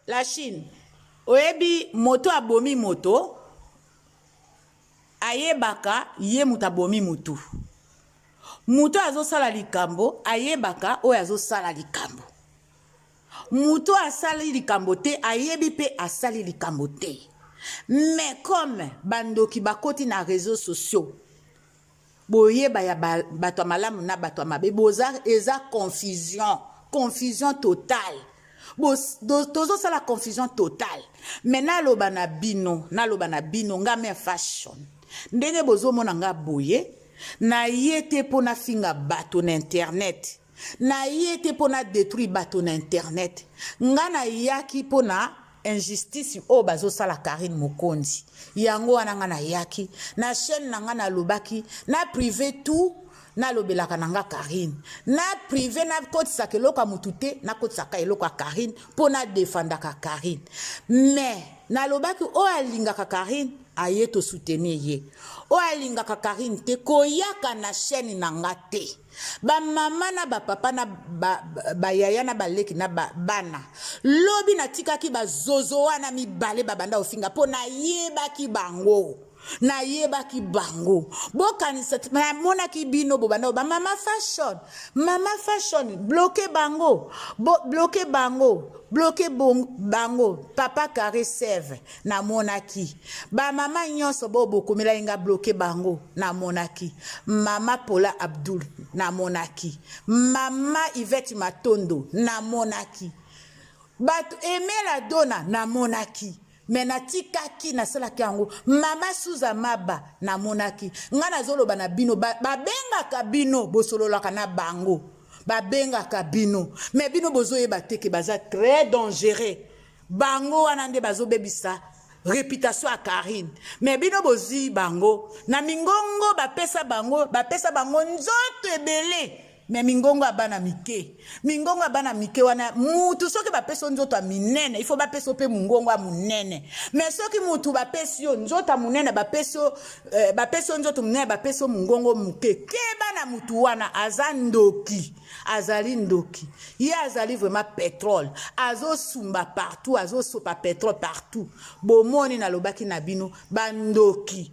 La Chine, oyebi moto abomi moto ayebaka ye moto abomi motu. Moto azosala likambo ayebaka oyo azosala likambo. Moto asali likambo te ayebi mpe asali likambo te. Mais comme bandoki bakoti na réseaux sociaux, boyeba ya bato ya malamu na bato ya mabe, boza eza confusion, confusion totale. Tozosala confusion totale. Mais naloba na bino, naloba na bino, nga Mère Fashion, ndenge bozomona nga boye, naye te mpo nafinga bato na internet, naye te mpo na détruire bato na internet. Nga nayaki mpo na injustice oyo bazosala Karine Mokonzi. Yango wana nga nayaki na chaîne na nga, nalobaki na privé tout, nalobelaka na nga Karine na privé, nakotisaka eloko ya motu te, nakotisaka eloko ya Karine mpo nadefandaka Karine. Mais nalobaki, oyo alingaka Karine aye tosoutenir ye, oyo alingaka Karine te koyaka na chaîne na nga te. Bamama na bapapa na bayaya na baleki na bana, lobi natikaki bazozo wana mibale babanda kofinga mpo nayebaki bango, nayebaki bango. Bokanisa namonaki bino bobanda ba Mama Fashion, Mama Fashion, bloquer bango, bloquer bango, bloquer bango. Papa Carré Seve, namonaki bamama nyonso bo bokomelaki nga, bloquer bango. Namonaki mama Pola Abdul, namonaki mama Ivete Matondo, namonaki bato Emela Dona, namonaki. Me natikaki, nasalaki yango. Mama Suza Maba, namonaki. Ngai nazoloba na bino, babengaka bino, bosololaka na bango, babengaka bino, me bino bozoyeba te ke baza très dangereux. Bango wana nde bazobebisa réputation ya Karine. Me bino bozwi bango na mingongo, bapesa bango, bapesa bango nzoto ebele, me mingongo ya bana mike, mingongo ya bana mike wana. Mutu soki bapesi yo nzoto ya minene, ifo bapesi yo mpe mongongo ya monene. Me soki mutu bapesi yo nzoto ya monene, bapesi yo bapesi yo nzoto monene, bapesi yo mongongo moke, keba na mutu wana, aza ndoki, azali ndoki. Ye azali vraiment pétrole, azosumba partout, azosopa pétrole partout. Bomoni, nalobaki na bino, bandoki.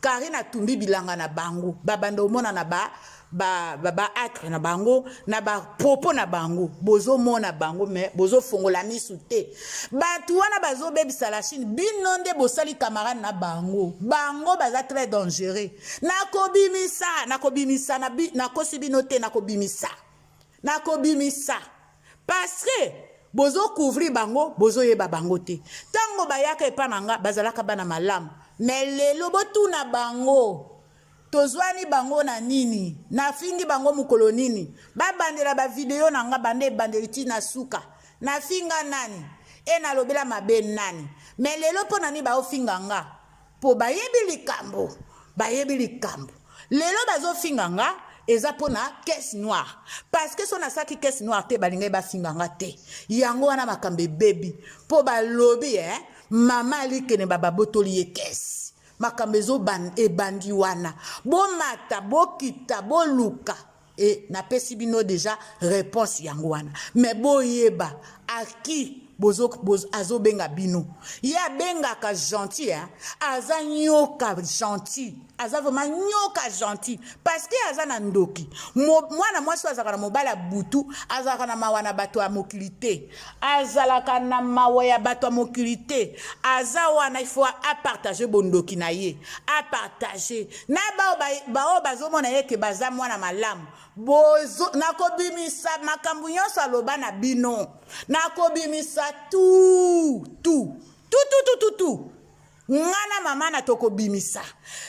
Karine atumbi bilanga na bango, babanda omona na ba ba actes na bango, na bapropos na bango. Bozomona bango, me bozofongola misu te. Bato wana bazobebisa la Chine, bino nde bosali camarade na bango. Bango baza très dangereux. Nakobimisa, nakobimisa, nakosi bino te, nakobimisa, nakobimisa, parce que bozocouvrir bango, bozoyeba bango te. Ntango bayaka epa na nga, bazalaka bana malamu, me lelo botuna bango, tozwani bango na nini? Nafingi bango mokolo nini? Babandela bavideo na nga, banda ebandeli ti na suka, nafinga nani? E nalobela mabe nani? Me lelo mpo na nini baofinga nga? Mpo bayebi likambo, bayebi likambo. Lelo bazofinga nga eza mpo na caisse noire, parce que so nasalaki caisse noire te, balingai bafinga nga te. Yango wana makambo ebebi, mpo balobi eh, mama alikene bababotoli ye caisse. Makambo ebandi wana, bomata, bokita, boluka. E napesi bino déjà réponse yango wana. Me boyeba aki azobenga bino. Ye abengaka gentil, hein? Aza nyoka gentil, aza vraiment nyoka gentil, parce que aza na ndoki. Mwana mwasi oyo azalaka na mobali ya butu, azalaka na mawa na bato ya mokili te, azalaka na mawa ya bato ya mokili te. Aza wana, il faut apartage bondoki na ye, apartage na bao bazomona ye ke baza mwana malamu. Nakobimisa makambo nyonso aloba na bino, nakobimisa tu tu tu tu tu tu tu. Nga na mama na tokobimisa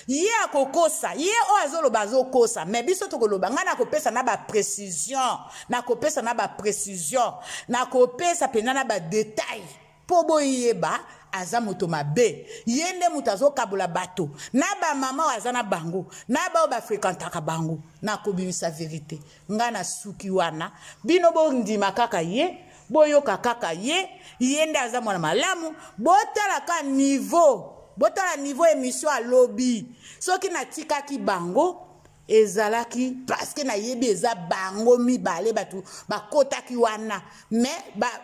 ye, akokosa ye. Oyo azoloba azokosa, me biso tokoloba. Ngai nakopesa na baprécision, nakopesa na baprécision, nakopesa mpenza na badétail mpo boyeba aza moto mabe. Ye nde moto azokabola bato na bamama oyo aza na bango, na baoyo bafréquentaka bango. Nakobimisa vérité. Ngai nasuki wana. Bino bondima kaka ye, boyoka kaka ye, ye nde aza mwana malamu. Botala ka niveau, botala niveau émission alobi. Soki natikaki bango. Ezalaki parce que nayebi eza bango mibale bato bakotaki wana, mais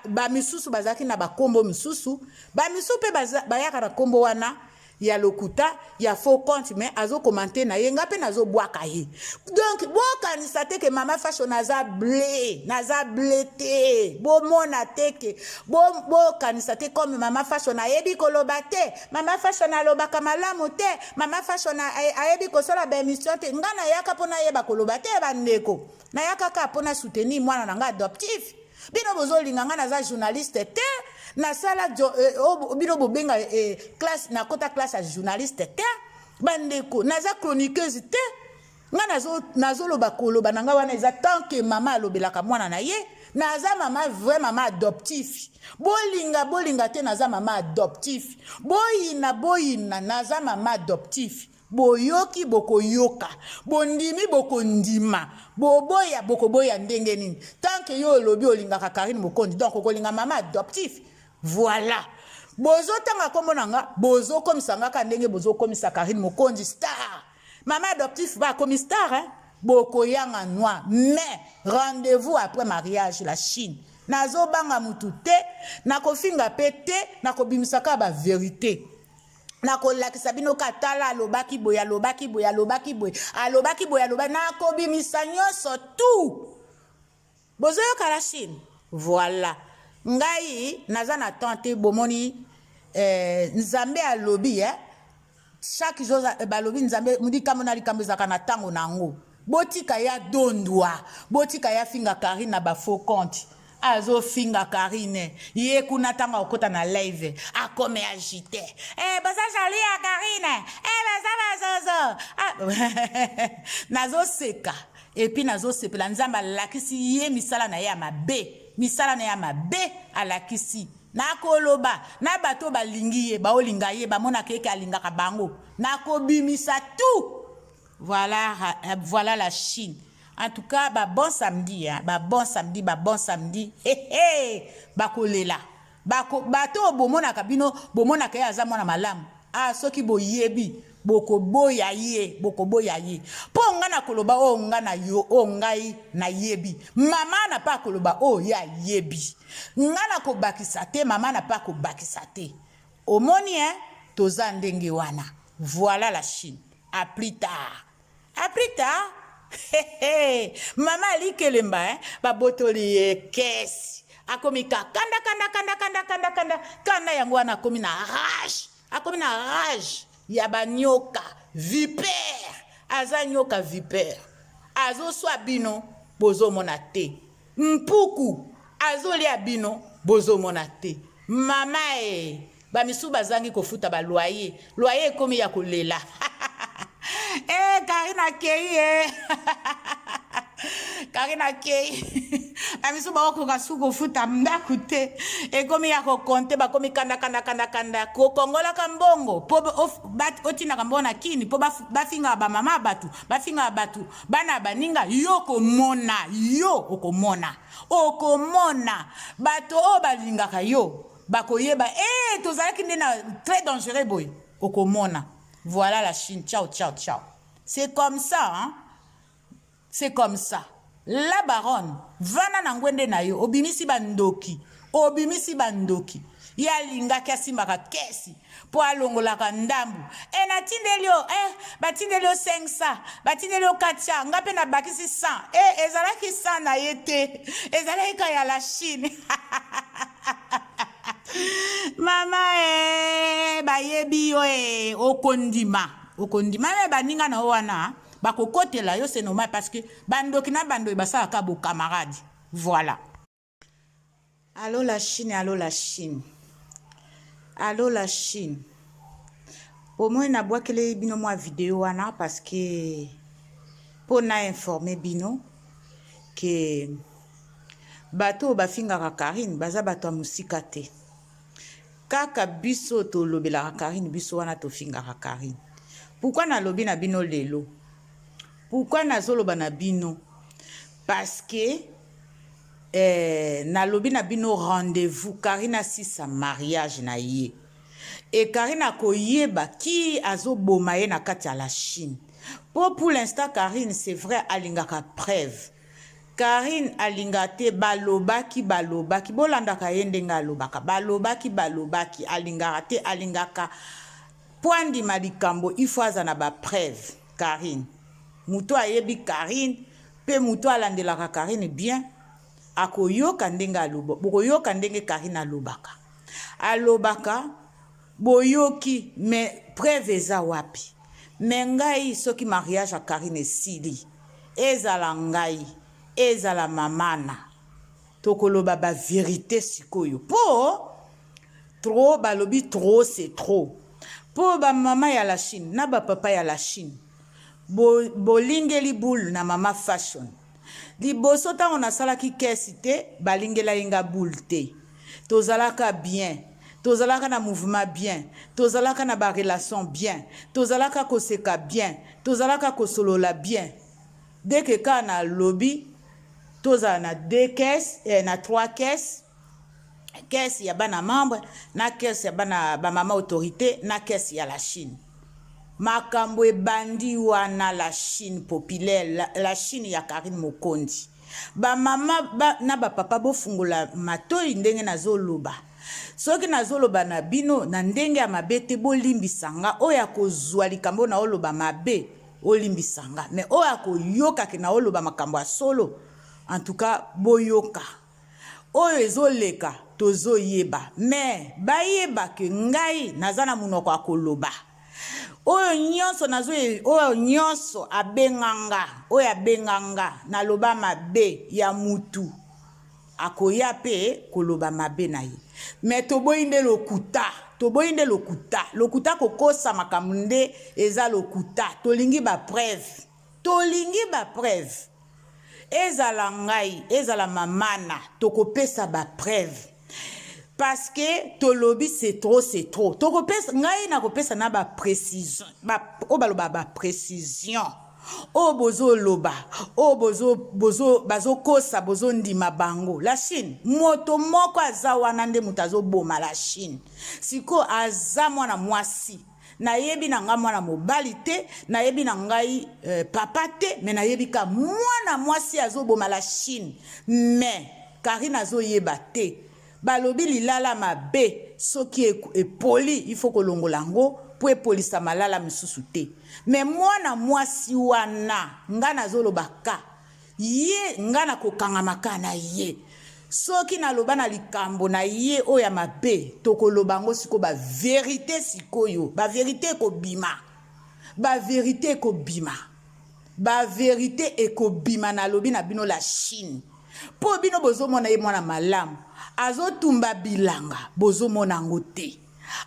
bamisusu ba bazalaki na bakombo misusu, bamisusu mpe bayaka na kombo wana ya lokuta, ya faux compte, mais azokomante na ye, nga mpe nazobwaka ye. Donc bokanisa te ke Mama Fashion naza ble, naza ble te. Bomona te ke bokanisa te comme Mama Fashion ayebi koloba te, Mama Fashion alobaka malamu te, Mama Fashion ayebi kosala baémission te. Nga nayaka mpo nayeba koloba te, bandeko. Nayaka kaka mpo na soutenir mwana na nga adoptif. Bino bozolinga nga, naza journaliste te, nasala eh, bino bobenga eh, classe, nakota classe ya journaliste te, bandeko. Naza chroniqueuse te. Nga nazoloba, koloba na nga wana eza tant que mama alobelaka mwana na ye. Naza mama, vrai mama adoptif. Bolinga, bolinga te, naza mama adoptif. Boyina, boyina, naza mama adoptif. Boyoki, bokoyoka, bondimi, bokondima, boboya, bokoboya. Ndenge nini? Tant que yo olobi olingaka Karine Mokonzi, donc okolinga mama adoptif. Voilà, bozotanga nkombo na nga, bozokomisa nga kaka ndenge bozokomisa Karine Mokonzi star. Mama adoptif bakomi star, hein? Bokoyanga noir, mais rendez-vous après mariage. La Chine, nazobanga mutu te, nakofinga mpe te, nakobimisa kaka bavérité, nakolakisa bino ka tala, alobaki boye, alobaki boye, alobaki boye, alobaki boye, alobaki, nakobimisa nyonso tout. Bozoyoka, la Chine? Voilà, ngai naza na temps te. Bomoni Nzambe alobi, eh? Chaque jour balobi Nzambe, likambo na likambo ezalaka na ntango na yango. Botika ya dondwa, botika ya finga Karine na bafaux compte. Azofinga Karine ye kuna, ntango akokota na live akome agité, eh, baza jaloux ya Karine, eh, baza bazozo, ah. Nazoseka et puis nazosepela. Nzambe alakisi ye misala na ye ya mabe, misala na ye ya mabe alakisi. Nakoloba na bato balingi ye, baolinga ye, bamonaka eke alingaka bango, nakobimisa tout. Voilà, voilà la Chine. En tout cas, ba bon samedi, hein, ba bon samedi, ba bon samedi. Hey, hey, bakolela. Bako bato bomonaka, bino bomonaka ye aza mwana malamu. Ah, soki boyebi, bokoboya ye, bokoboya ye. Mpo nga na koloba oyo nga na yo, oyo ngai nayebi. Mama na pa koloba oyo ye ayebi. Nga na kobakisa te, mama na pa kobakisa te. Omoni, hein, toza ndenge wana. Voilà la Chine. À plus tard. À plus tard. Mama alikelemba, eh? Babotoli ye kesi, akomi ka kanda kanda kanda kanda kanda kanda kanda. Yango wana akomi na rage, akomi na rage ya banyoka vipère. Aza nyoka vipère, azoswa bino, bozomona te. Mpuku azolia bino, bozomona te. Mama e, bamisusu bazangi kofuta baloyer, loyer ekomi ya kolela. E, Karine akei, e Karine akei, bamisusu bakokoka su kofuta ndako te, ekomi ya kokonte, bakomi kanda kanda kanda kanda, kokongolaka mbongo mpo otindaka mbongo na kini, mpo bafingaka bamama, bato bafingaka bato, bana baninga. Yo komona, yo okomona, okomona bato oyo balingaka yo bakoyeba e tozalaki nde na très dangereux boye, okomona. Voilà la Chine. Ciao, ciao, ciao. C'est comme ça, hein? C'est comme ça. La baronne, vana na ngwende na yo, obimisi bandoki, obimisi bandoki. Ye alingaki asimbaka kesi mpo alongolaka ndambu. E natindeli yo, eh, batindeli yo 500, batindeli yo 400, nga mpe nabakisi 100. E ezalaki 100 na ye te, ezalaki ka ya la Chine. Mama e, bayebi yo e, okondima, okondima. Me baninga na yo wana bakokotela yo, c'est normal, parce que bandoki na bandoki basalaka bocamarade. Voilà. Allo la Chine, allo la Chine, allo la Chine. Omoi nabwakeli bino mwa video wana parce que mpo na informe bino ke bato oyo bafingaka Karine baza bato ya mosika te. Kaka biso tolobelaka Karine, biso wana tofingaka Karine. Pourquoi nalobi na bino lelo? Pourquoi nazoloba na bino? Parce que nalobi na bino, rendez-vous, Karine asisa mariage na ye. E Karine akoyeba ki azoboma ye na kati ya la Chine. Po pour l'instant Karine, c'est vrai, alingaka preuve. Karine alinga te balobaki balobaki, bolandaka ye ndenge alobaka, balobaki balobaki, alingaka te, alingaka po andima likambo il faut aza na ba preuve. Karine moto ayebi Karine pe moto alandelaka Karine bien akoyoka ndenge aloba, bokoyoka ndenge Karine alobaka, alobaka boyoki, mais preuve eza wapi? Mais ngai soki mariage ya Karine esili, ezala ngai ezala mamana, tokoloba ba vérité sikoyo, po trop balobi, trop c'est trop. Po bamama ya la Chine na bapapa ya la Chine, bolingeli boule na mama Fashion. Liboso ntango nasalaki kesi te, balingelaki nga boule te. Tozalaka bien, tozalaka na mouvement bien, tozalaka na barelation bien, tozalaka koseka bien, tozalaka kosolola bien. Dès que kaka nalobi tozala na deux caisses, na trois caisses, caisse ya bana membre na caisse ya bana bamama autorité na caisse ya la Chine, makambo ebandi wana. La Chine populaire, la Chine ya Karine Mokondi. Bamama na bapapa, bofungola matoi ndenge nazoloba. Soki nazoloba na bino na ndenge ya mabe te, bolimbisa nga. Oyo akozwa likambo na oloba mabe, olimbisa nga. Mais oyo akoyokake na oloba makambo ya solo, en tout cas boyoka oyo ezoleka, tozoyeba. Mais bayeba ke ngai naza na monoko ya koloba. Oyo nyonso nazo, oyo nyonso abenga nga, oyo abenga nga naloba mabe ya mutu, akoya mpe koloba mabe na ye. Mais toboyi nde lokuta, toboyi nde lokuta. Lokuta, kokosa makambo nde eza lokuta. Tolingi bapreuve, tolingi bapreuve. Ezala ngai, ezala mamana, tokopesa bapreuve parce que tolobi c'est trop, c'est trop. Tokopesa, ngai nakopesa na baprécision oyo baloba, baprécision oyo bozoloba, oyo bazokosa, bozondima bango. La Chine, moto moko aza wana nde moto azoboma la Chine sikoyo. Aza mwana mwasi, nayebi na ngai mwana mobali te, nayebi na ngai papa te, mais nayebi ka mwana mwasi azoboma la Chine. Mais Karine azoyeba te. Balobi lilala mabe soki epoli, il faut kolongola yango mpo epolisa malala misusu te. Mais mwana mwasi wana, nga nazoloba ka ye, nga nakokangama ka na ye. Soki naloba na likambo na ye oyo ya mabe, tokoloba yango sikoyo, bavérité sikoyo, bavérité ekobima, bavérité ekobima, bavérité ekobima. Nalobi na bino, la Chine, mpo bino bozomona ye mwana malamu, azotumba bilanga, bozomona yango te.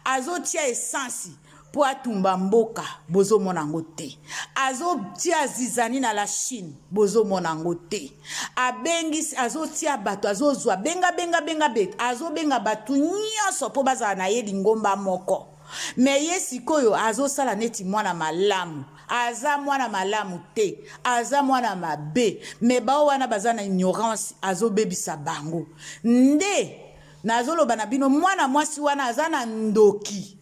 Azotia essence mpo atumba mboka, bozomona yango te. Azotia zizanie na la Chine, bozomona yango te. Abengisi, azotia bato, azozwa benga benga benga be, azobenga bato nyonso mpo bazala na ye lingomba moko. Mais ye sikoyo azosala neti mwana malamu. Aza mwana malamu te, aza mwana mabe. Mais bao wana baza na ignorance, azobebisa bango. Nde nazoloba na bino, mwana mwasi wana aza na ndoki.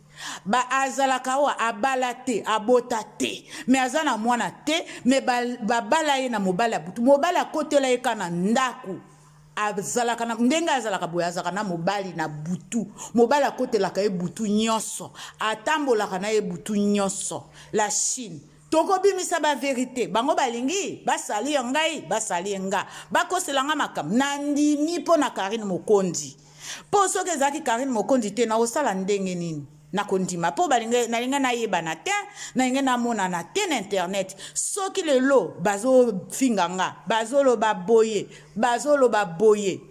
Ba azalaka awa, abala te, abota te, mais aza na mwana te. Mais babala ba ye na mobali ya butu, mobali akotela ye ka na ndako. Azalaka na ndenge azalaka boye, azalaka na mobali na butu, mobali akotelaka ye butu nyonso, atambolaka na ye butu nyonso. La Chine, tokobimisa bavérité. Bango balingi basali yo ngai, basali ye nga, bakosela nga makambo. Nandimi mpo na Karine Mokondi, mpo soki ezalaki Karine Mokondi te, nakosala ndenge nini? Nakondima mpo nalingi nayebana te, nalingi namonana te na internet. Soki lelo bazofinga nga, bazoloba boye, bazoloba boye,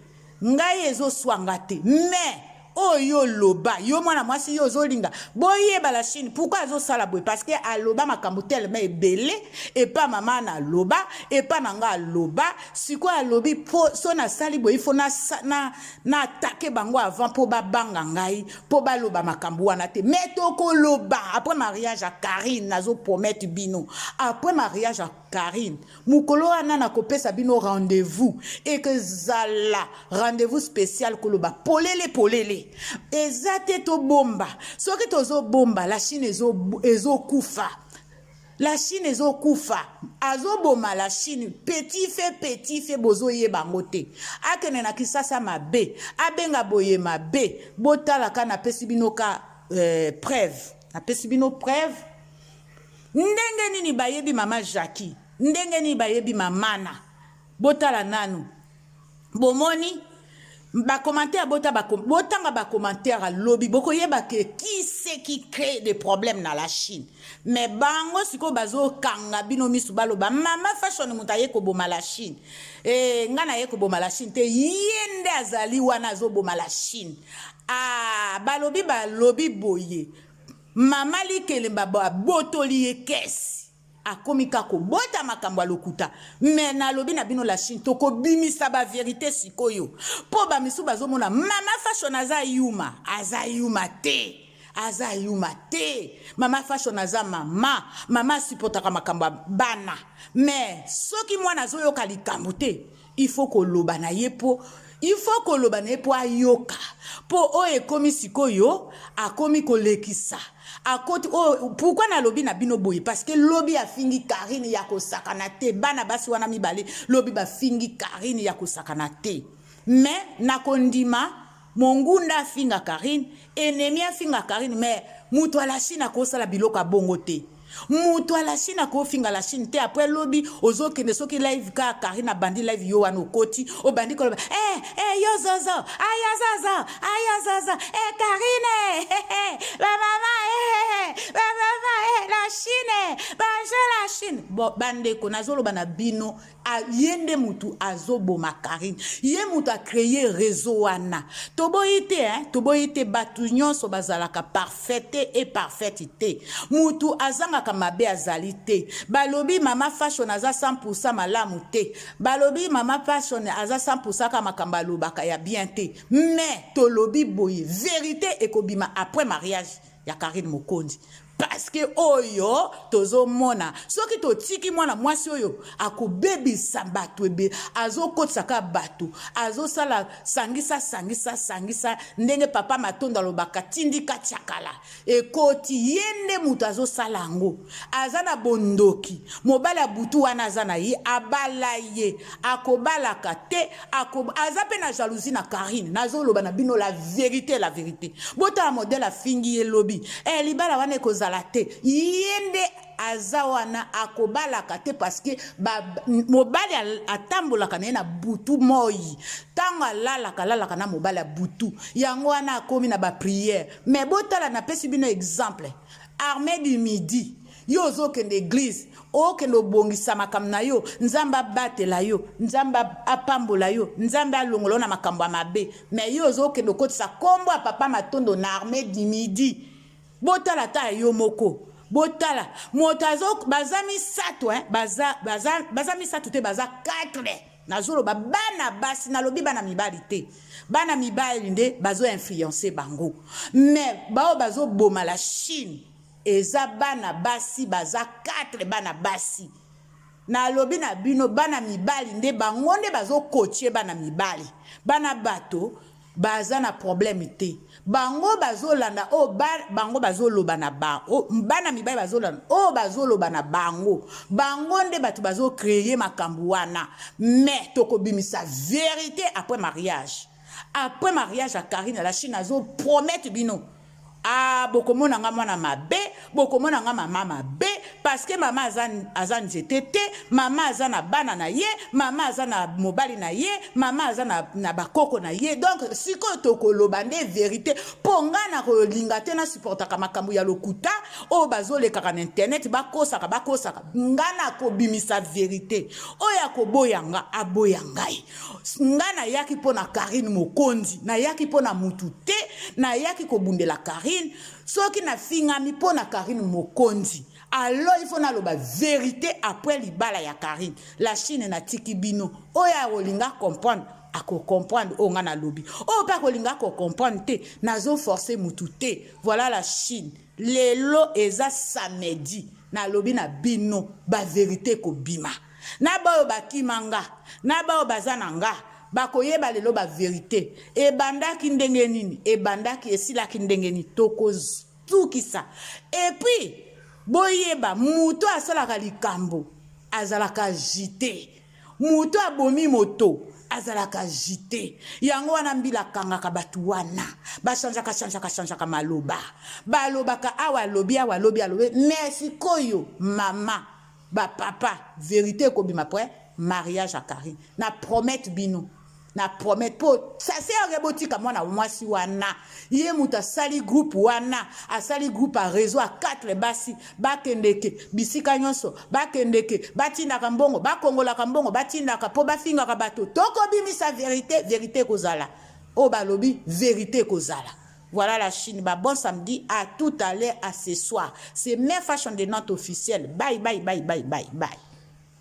ngai ezoswanga te. Mais oyo oloba, yo mwana mwasi, yo ozolinga boyeba la Chine pourquoi azosala boye, parce que aloba makambo telema ebele epa mama na aloba, epa na nga aloba. Sikoyo alobi mpo so nasali boye, ifo na attaquer bango avant mpo babanga ngai, mpo baloba makambo wana te. Mais tokoloba après mariage ya Karine. Nazopromettre bino, après mariage ya Karine, mokolo wana nakopesa bino rendez-vous, ekozala rendez-vous spécial, koloba polele polele. te. Eza te tobomba. Soki tozobomba, la Chine ezokufa. Ezo la Chine ezokufa. Azoboma la Chine petit fait petit fait, bozoyeba yango te. Akende na Kisasa mabe, abenga boye mabe. Botalaka, napesi bino ka preuve, napesi bino preuve ndenge nini bayebi mama Jackie, ndenge nini bayebi mamana. Botala nanu, bomoni bacommentaire, botanga bacommentaire. Alobi bokoyeba ke qui c'est qui crée des problèmes na la Chine. Mais bango sikoyo bazokanga bino misu, baloba mama Fashion moto aye koboma la Chine. Ngai naye koboma la Chine te, ye nde azali wana azoboma la Chine. Ah, balobi boye, mama Likelemba babotoli ye kesi, akomi kaka kobota makambo ya lokuta. Me nalobi na bino, la Chine, tokobimisa bavérité sikoyo, mpo bamisu bazomona mama Fashion aza yuma. Aza yuma te, aza yuma te. Mama Fashion aza mama, mama asupportaka makambo ya bana. Me soki mwana azoyoka likambo te, il faut koloba na ye, mpo il faut koloba na ye mpo ayoka. Mpo oyo ekomi sikoyo, akomi kolekisa, akoti oyo. Pourquoi nalobi na bino boye? Parce que lobi afingi Karine ya kosakana te. Bana basi wana mibale, lobi bafingi Karine ya kosakana te. Mais nakondima mongunda afinga Karine, ennemi afinga Karine, mais moto ala Chine akosala biloko ya bongo te. Moto ala Chine akofinga la Chine te. Après lobi ozokende soki live kaka, Karine abandi live, yo wana okoti, obandi koloba: eh, eh, yo zozo, aya zozo, aya zozo, eh, Karine, eh, bamama, eh, bamama, eh, la Chine, bonjour la Chine. Bon, bandeko, nazoloba na bino, ye nde mutu azoboma Karine, ye mutu acréer réseau wana. Toboyi te, hein? Toboyi te, bato nyonso bazalaka parfait te e parfaite te. Mutu azangaka mabe azali te. Balobi mama Fashion aza 100 malamu te, balobi mama Fashion aza 100 kaka makambo alobaka ya bien te. Mais tolobi boye, vérité ekobima après mariage ya Karine Mokonzi, parce que oyo tozomona, soki totiki mwana mwasi oyo, akobebisa bato ebele. Azokotisaka bato, azosala sangisa, sangisa, sangisa. Ndenge papa Matondo alobaka, tindika tiakala ekoti. Ye nde moto azosala yango, aza na bondoki. Mobali ya butu wana aza na ye, abala ye, akobalaka te, aza mpe na jalousie na Karine. Nazoloba na bino la vérité, la vérité. Botala modèle afingi ye lobi, libala wana ekozala te. Ye nde aza wana, akobalaka te, parce que mobali atambolaka na ye na butu moi. Ntango alalaka, alalaka na mobali ya butu. Yango wana akomi na baprière. Mais botala, napesi bino exemple, armée du midi. Yo ozokende église, okende obongisa makambo na yo, Nzambe abatela yo, Nzambe apambola yo, Nzambe alongola yo na makambo ya mabe. Mais yo ozokende okotisa nkombo ya papa Matondo na armée du midi. Botala ata ya yo moko, botala moto azo baza misato, eh? Baza misato te, baza 4. Nazoloba bana basi, nalobi bana mibali te. Bana mibali nde bazoinfluencer bango, mais bao bazoboma la Chine eza bana basi, baza 4 bana basi. Nalobi na bino, bana mibali nde bango nde bazokotie bana mibali. Bana bato baza na problème te, bango bazolanda oyo bango bazoloba na bango. Bana mibali bazolanda oyo bazoloba na bango. Bango nde bato bazocréer makambo wana. Mais tokobimisa vérité après mariage, après mariage ya Karine. La Chine azopromettre bino, ah, bokomona nga mwana mabe, bokomona nga mama mabe, parce que mama aza nzete te. Mama aza na bana na ye, mama aza na mobali na ye, mama aza na bakoko na ye. Donc sikoyo tokoloba nde vérité, mpo nga na kolinga te nasupportaka makambo ya lokuta oyo bazolekaka na internet, bakosaka, bakosaka. Nga na kobimisa vérité. Oyo akoboya nga, aboya ngai. Nga nayaki mpo na Karine Mokonzi, nayaki mpo na mutu te, nayaki kobundela Karine. Soki nafingami mpo na Karine Mokonzi, alors il faut naloba vérité après libala ya Karine. La Chine, natiki bino. Oyo akolinga comprendre, akocomprendre oyo nga nalobi. Oyo mpe akolinga akocomprendre te, nazoforce mutu te. Voilà la Chine, lelo eza samedi, nalobi na bino, bavérité ekobima. Na baoyo bakima nga, na baoyo baza na nga. Bakoyeba lelo ba verite ebandaki ndenge nini, ebandaki esilaki ndenge nini, tokozukisa. Et puis boyeba, moto asalaka likambo azalaka agité, moto abomi moto azalaka agité. Yango wana mbila akangaka bato wana, bachangeaka changeaka changeaka maloba, balobaka awa alobi, awa alobi, alobi. Mais sikoyo mama, bapapa, vérité ekobima après mariage ya Karine. Na promettre bino, na promettre, mpo sasere botika mwana mwasi wana. Ye moto asali groupe wana, asali groupe ya réseau ya 4 basi, bakendeke bisika nyonso, bakendeke, batindaka mbongo, bakongolaka mbongo, batindaka mpo bafingaka bato. Tokobimisa vérité, vérité ekozala oyo balobi, vérité ekozala. Voilà la Chine. Bah, bon samedi, à tout à l'heure, à ce soir. C'est Mes Fashion de Nantes officiel. Bye, bye, bye, bye, bye, bye.